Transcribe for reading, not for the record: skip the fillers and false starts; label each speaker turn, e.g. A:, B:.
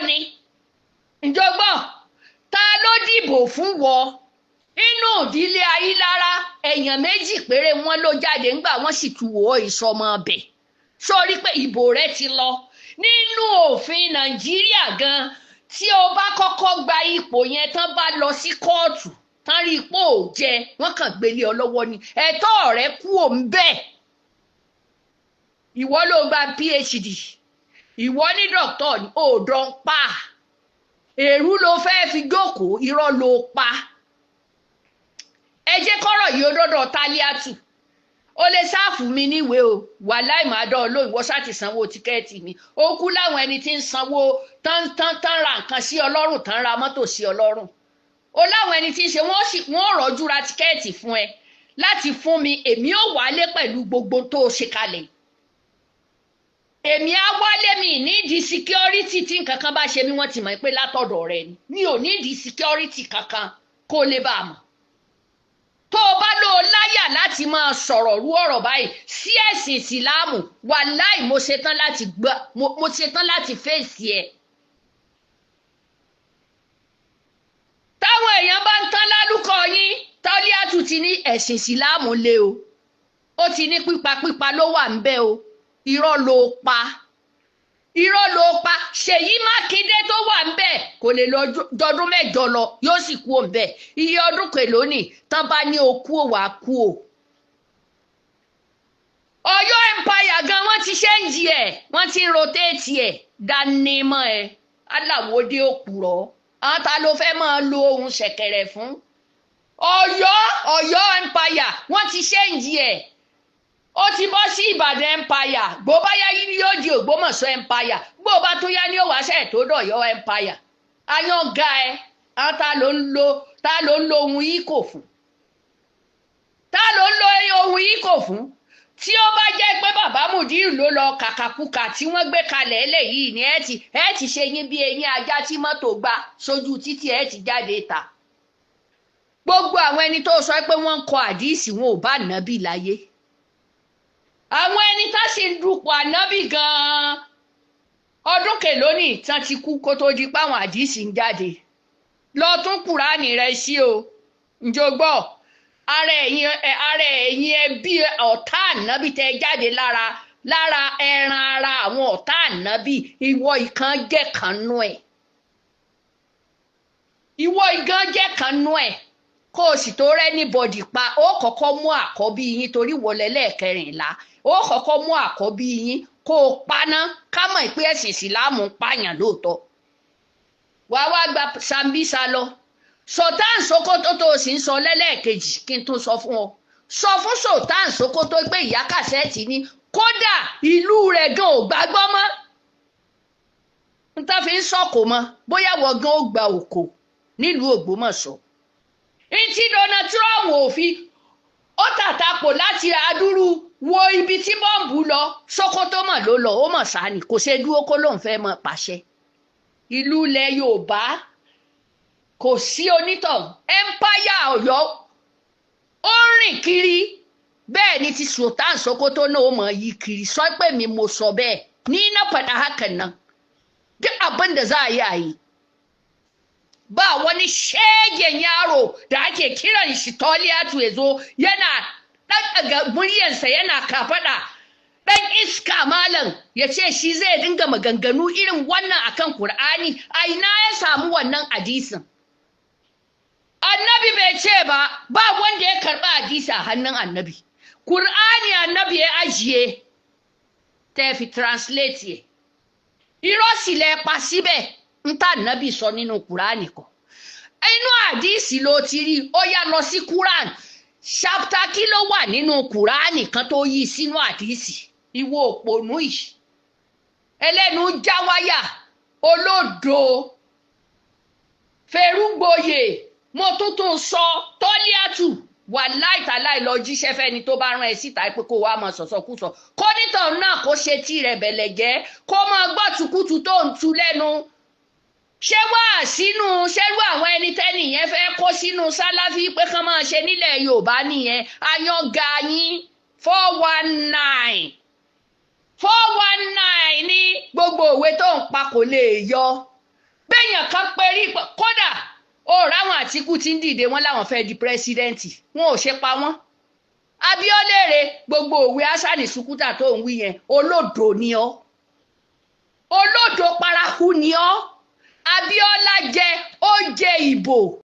A: Ni ǹjọ́gbọ́n, ta ló dìbò fún wọ inú ìdílé Ayílára? Èèyàn méjì péré wọn ló jáde ńgbà wọ́n sì tu wò ó ìsọmọ ọbẹ̀ sórí pé ìbò rẹ ti lọ. Nínú òfin Nàìjíríà gan, tí o bá kọ́kọ́ gba ipò yẹn tán, bá lọ sí kóòtù tán rí ipò ò jẹ, wọ́n kàn gbélé ọ lọ́wọ́ ni, ẹ̀tọ́ rẹ kú òun bẹ́ẹ̀. Ìwọ ló gba PhD, ìwọ ní dọ́kítọ̀ òòdọ̀ ń pa èrú ló fẹ́ẹ́ fi jókòó, irọ́ ló pa. Ẹ jẹ́ kọ́rọ̀ yìí ó dọ́dọ̀ Tálíàtù. Ó lè sáàfù mi níwèé o, wàláì máa dán ọ lóyún. Wọ́n ṣáà ti sanwó tíkẹ́ẹ̀tì mi. Ó kú láwọn ẹni tí ń sanwó tán tán tán, ra nǹkan sí ọlọ́run tán, ra mọ́tò sí ọlọ́run. Ó láwọn ẹni tí ń ṣe, wọ́n sì wọ́n rọ́jú ra tíkẹ́ẹ̀tì fún ẹ láti fún mi. Èmi ò wálé pẹ̀lú gbogbo tó o ṣe kalẹ̀. Èmi á wálé mi nídìí security. Tí nǹkan kan bá ṣe mí, wọ́n ti mọ̀ pé látọ̀dọ̀ rẹ ni. Mi ò nídìí security kankan kó lè bá a mọ̀. Tó o bá lò ó láyà láti máa sọ̀rọ̀ rú ọ̀rọ̀ báyìí sí ẹ̀sìn Ìsìláàmù, wàláì mo ṣetán láti gbọ́, mo ṣetán láti fèsì ẹ̀. Táwọn èèyàn bá ń tán lálùkọ yín, Tálíàtù ti ní ẹ̀sìn Ìsìláàmù le o, ó ti ní pípa pípa ló wà ń bẹ̀ o. Irọ́ ló pa, irọ́ ló pa. Ṣèyí Mákindé tó wà ń bẹ̀ kò lè lọ jọdún 8 lọ, yóò sì kú òun bẹ̀. Iye ọdún kèló ni tán bá ní o kú ò wá kú o. Ọ̀yọ́ empire gan, wọ́n ti ṣéǹjì ẹ̀, wọ́n ti ń rotéètì ẹ̀ dání mọ́ ẹ. Aláwòdì òpùrọ́, àwọn ta ló fẹ́ máa lo ohun ṣẹ̀kẹ̀rẹ̀ fún? Ọ̀yọ́ empire, wọ́n ti ṣéǹjì ẹ̀, ó ti bọ́ sí Ìbàdàn empire. Bó bá yá yóò di Ògbómọ̀ṣọ́ empire, bó bá tún yá ní ó wá ṣe tó dọ̀yọ́ empire. Ayán ga ẹ. Àwọn ta ló ń lo, ta ló ń lo ohun yìí kò fún? Ta ló ń lo ohun yìí kò fún? Tí ó bá jẹ́ pé bàbá Mùdíù ló lọ kàkàkùkà tí wọ́n gbé kalẹ̀ eléyìí ni, ẹ ti ṣe yín bí eyín ajá tí mọ́tò gbá sójú títì, ẹ ti jáde ta. Gbogbo àwọn ẹni tó sọ pé wọ́n ń kọ àdíìsì, wọn ò bá nàbì láyé. Àwọn ẹni tá sì ń dupò ànábì gan-an, ọdún kèlónì tán ti kú kó tó di páwọn àdíìsì ń jáde. Lọ tún Kùránì rẹ sí o. Ǹjọ́ gbọ́, ara ẹ̀yin ẹbí ọ̀tá ànábì tẹ jáde lára ẹran ara àwọn ọ̀tá ànábì, ìwọ ìkan jẹ́ kan nú ẹ̀, ìwọ ìgan jẹ́ kan nú ẹ̀. Kó o sì tó rẹ́ ní bọ́dì pa, ó kọ́kọ́ mú àkọ́bí yín, torí wọlé lẹ́ẹ̀kẹrìnlá, ó kọ́kọ́ mú àkọ́bí yín kó o paná, ká mọ̀ pé ẹ̀sìn Ìsìláàmù ń pààyàn lóòótọ́. Wàá wá gba Sambisa lọ. Sultan Sokoto tó o sì ń sọ lẹ́lẹ́ẹ̀kejì, kí n tún sọ fún ọ, sọ fún Sultan Sokoto pé ìyá kàṣẹ́ẹ̀tì ni, kódà ìlú rẹ̀ gan ò gbàgbọ́ mọ́ n tá fi ń sọ̀kò mọ́. Bóyá wọ́n gan ó gba òkò nílùú Ògbómọ̀ṣọ́. Ntí Donald Trump ò fi ó tàtàpọ̀ láti adúrú wo ibi tí bọ́ǹbù lọ, Sokoto mọ̀ ló lọ, ó mọ̀ sáni kò ṣe dúró kó lóun fẹ́ mọ̀ pàṣẹ. Ìlú ilẹ̀ Yorùbá kò sí onítọ̀hún. Empire Ọ̀yọ́ ó rìn kiri bẹ́ẹ̀ ni ti Sultan Sokoto náà ó mọ̀ yí kiri. Sọ pé mi mo sọ bẹ́ẹ̀ ní na faɗa hakan nan. Duk abin da za a yi, a yi. Ba wani shegen yaro da ake kiran shi Toliatu ya zo yana ɗaga muryansa yana kafaɗa, ɗan iska malam, ya ce shi zai dinga maganganu irin wannan akan Kur'ani. A ina ya samu wannan hadisin? Annabi bai ce ba, ba wanda ya karɓi hadisi a hannun annabi. Kur'ani annabi ya ajiye tẹ́ fi translate yẹ. Irọ́ sì lẹ pa síbẹ̀. Ń tà nábì sọ nínú Kùránì kọ́, inú àdìsí ló ti rí. Ó yá, lọ sí Quran chapter, kí ló wà nínú Kùránì kan tó yí sínú àdìsí? Ìwọ òpònú yìí, ẹlẹ́nu jáwáyà, olódo ferúgboyè, mo tún tún sọ, Tọ́líàtù, wà láìtàláì lọ jíṣẹ́ fẹ́ni tó bá rán ẹ síta pé kó wàá máa sọ̀sọ̀kúsọ, kó nítàn náà kó ṣe tí rẹ̀ bẹ̀lẹ̀ jẹ́, kó máa gbọ́ tukutu tó ń tu lẹ́nu. Ṣé wá sínú ṣẹ́rú àwọn ẹni tẹ́nì yẹn fẹ́ kó sínú Sálàfí pé kán máa ṣe nílẹ̀ Yorùbá nìyẹn? Ayọ́ga yín, 419, 419 ní gbogbo òwe tó ń pa kò lè yọ. Béèyàn kan perí kódà ó ráwọn Àtìkù tí ń dìde, wọn láwọn fẹ́ di president, wọn ò ṣe pa wọ́n. Abíọ́lá rè, gbogbo òwe Hasan Sukuta tó ń wí yẹn, olódo ni ọ́, olódo paraku ni ọ́. Abíọ́lá jẹ, ó jẹ ìbò.